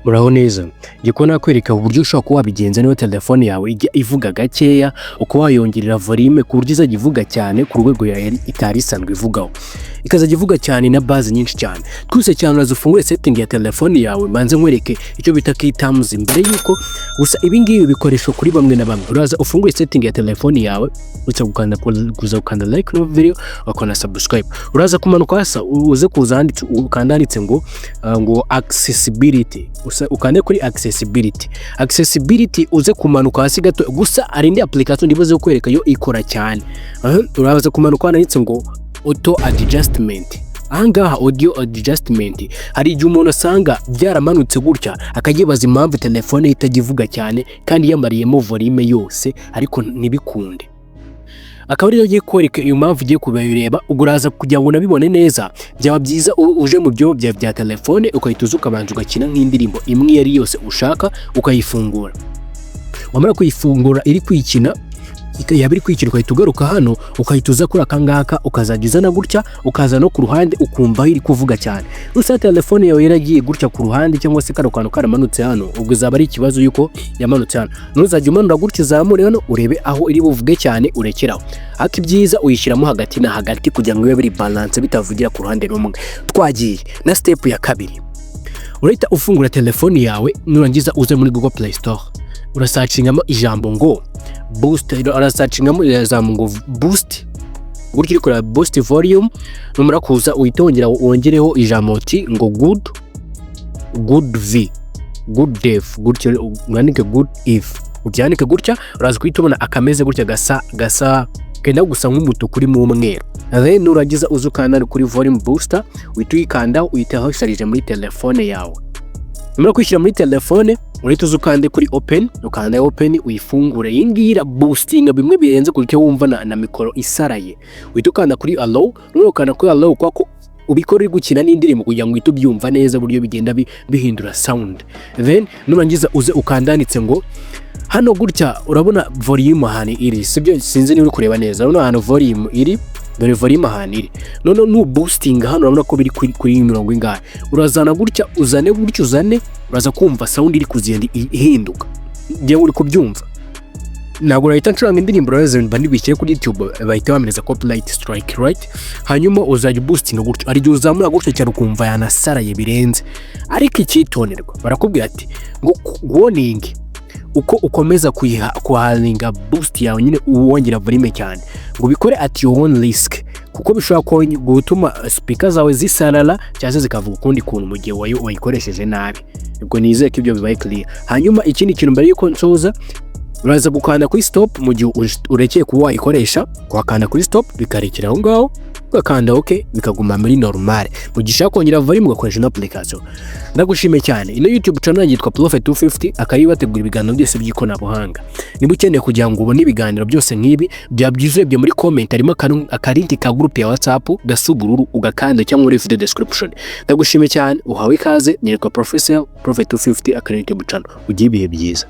Muraho neza, ngiye kuba nakwereka uburyo ushobora kuba wabigenza niba telefone yawe ijya ivuga gakeya, ukaba wayongerera volume ku buryo izajya ivuga cyane ku rwego yari itari isanzwe ivugaho, ikazajya ivuga cyane na bass nyinshi cyane. Twese cyane, uraza ufungure setting ya telefone yawe, mbanze nkwereke icyo bita key terms mbere yuko gusa ibi ngibi bikoreshwa kuri bamwe na bamwe. Uraza ufungure setting ya telefone yawe, uza gukanda, kuza gukanda like no video, ukana subscribe. Uraza kumanuka hasa, uze kuza handitse, ukanda handitse ngo accessibility. Ukande kuri accessibility. Accessibility, uze kumanuka hasi gato. Gusa hari indi application ndibuze kukwereka yo ikora cyane. Aha, uraza kumanuka handitse ngo auto adjustment. Ahangaha audio adjustment, hari igihe umuntu asanga byaramanutse gutya, akayibaza impamvu telefone ye itajya ivuga cyane kandi yamariyemo volume yose, ariko ntibikunde. Akaba ariyo agiye kwereka iyo mpamvu ugiye kubireba. Ubwo uraza kugira ngo unabibone neza, byaba byiza uje mu byo bya telefone, ukahita uza ukabanza ugakina nk'indirimbo imwe iyo ari yose ushaka, ukayifungura. Wamara kuyifungura iri kwikina, yaba iri kwikina, ugahita ugaruka hano, ukahita uza kuri aka ngaka, ukazajya uzana gutya, ukaza no ku ruhande, ukumva aho iri kuvuga cyane. Gusa telefone yawe yaragiye gutya ku ruhande, cyangwa se kano kantu karamanutse hano, ubwo izaba ari ikibazo yuko yamanutse hano. Ntuzajya umanura gutya, uzamure hano, urebe aho iri buvuge cyane, urekeraho. Ariko ibyiza uyishyiramo hagati na hagati kugira ngo bibe biri balance, bitavugira ku ruhande rumwe. Twagiye na step ya kabiri. Urahita ufungura telefone yawe, nurangiza uze muri Google Play Store, urasearchingamo ijambo ngo boost, urasearchingamo ijambo ngo boost gutya, uri kureba boost volume. Numara kuza, uhita wongera wongereho ijambo uti ngo good v good dev gutya, mwandike good if, ubyandike gutya. Uraza guhita ubona akameze gutya, gasa kenda gusa nk'umutuku urimo umweru. Then nurangiza uza ukanda kuri volume booster, uhita uyikandaho, uhita usharije muri telefone yawe. Numara kwishyira muri telefone, urahita uza ukande kuri open, ukanda open uyifungure. Iyi ngiyi ira boostinga bimwe birenze ku buryo wumva na mikoro isaraye. Uhita ukanda kuri allow. Numara ukanda kuri allow, kuko ubikora uri gukina n'indirimbo kugira ngo uhite ubyumva neza uburyo bigenda bihindura sound. Then nurangiza uze ukanda handitse ngo hano gutya. Urabona volume ahantu iri, sibyo? Sinzi niba uri kureba neza. Urabona ahantu volume iri? Dore volume ahantu iri. None nu boosting hano, urabona ko biri kuri mirongo ingahe? Urazana gutya, uzane gutya, uzane, uraza kumva sound iri kugenda ihinduka. Ngewe uri kubyumva, ntabwo urahita ncuranga indirimbo, uraza mba ndibishyire kuri YouTube, bahita bamereza copyright strike, right? Hanyuma uzajya uboostinga gutyo. Hari igihe uzamura gutyo cyane, ukumva yanasaraye birenze. Ariko icyitonderwa, barakubwira ati ngo warning, uko ukomeza kuharinga boost yawe nyine, wongera volume cyane, ngo ubikore at your own risk, kuko bishobora gutuma speaker zawe zisarara cyangwa se zikavuga ukundi kuntu mu gihe wayikoresheje nabi. Ubwo nizeye ko ibyo bibaye clear. Hanyuma ikindi kintu mbere yuko nsoza, uraza gukanda kuri stop mu gihe urekeye kuba wayikoresha. Wakanda kuri stop bikarekera aho ngaho, ugakanda ok, bikaguma muri normal. Mu gihe ushaka kongera volume, ugakoresha ino application. Ndagushimiye cyane. Ino YouTube channel yitwa Prophet 250, akaba bategura ibiganiro byose by'ikoranabuhanga. Niba ukeneye kugira ngo ubone ibiganiro byose nk'ibi, byaba byiza urebye muri comment, harimo akalink ka group ya WhatsApp gasa ubururu, ugakanda, cyangwa muri video description. Ndagushimiye cyane, uhawe ikaze. Nitwa Professor Prophet 250, akaba YouTube channel. Ugire ibihe byiza.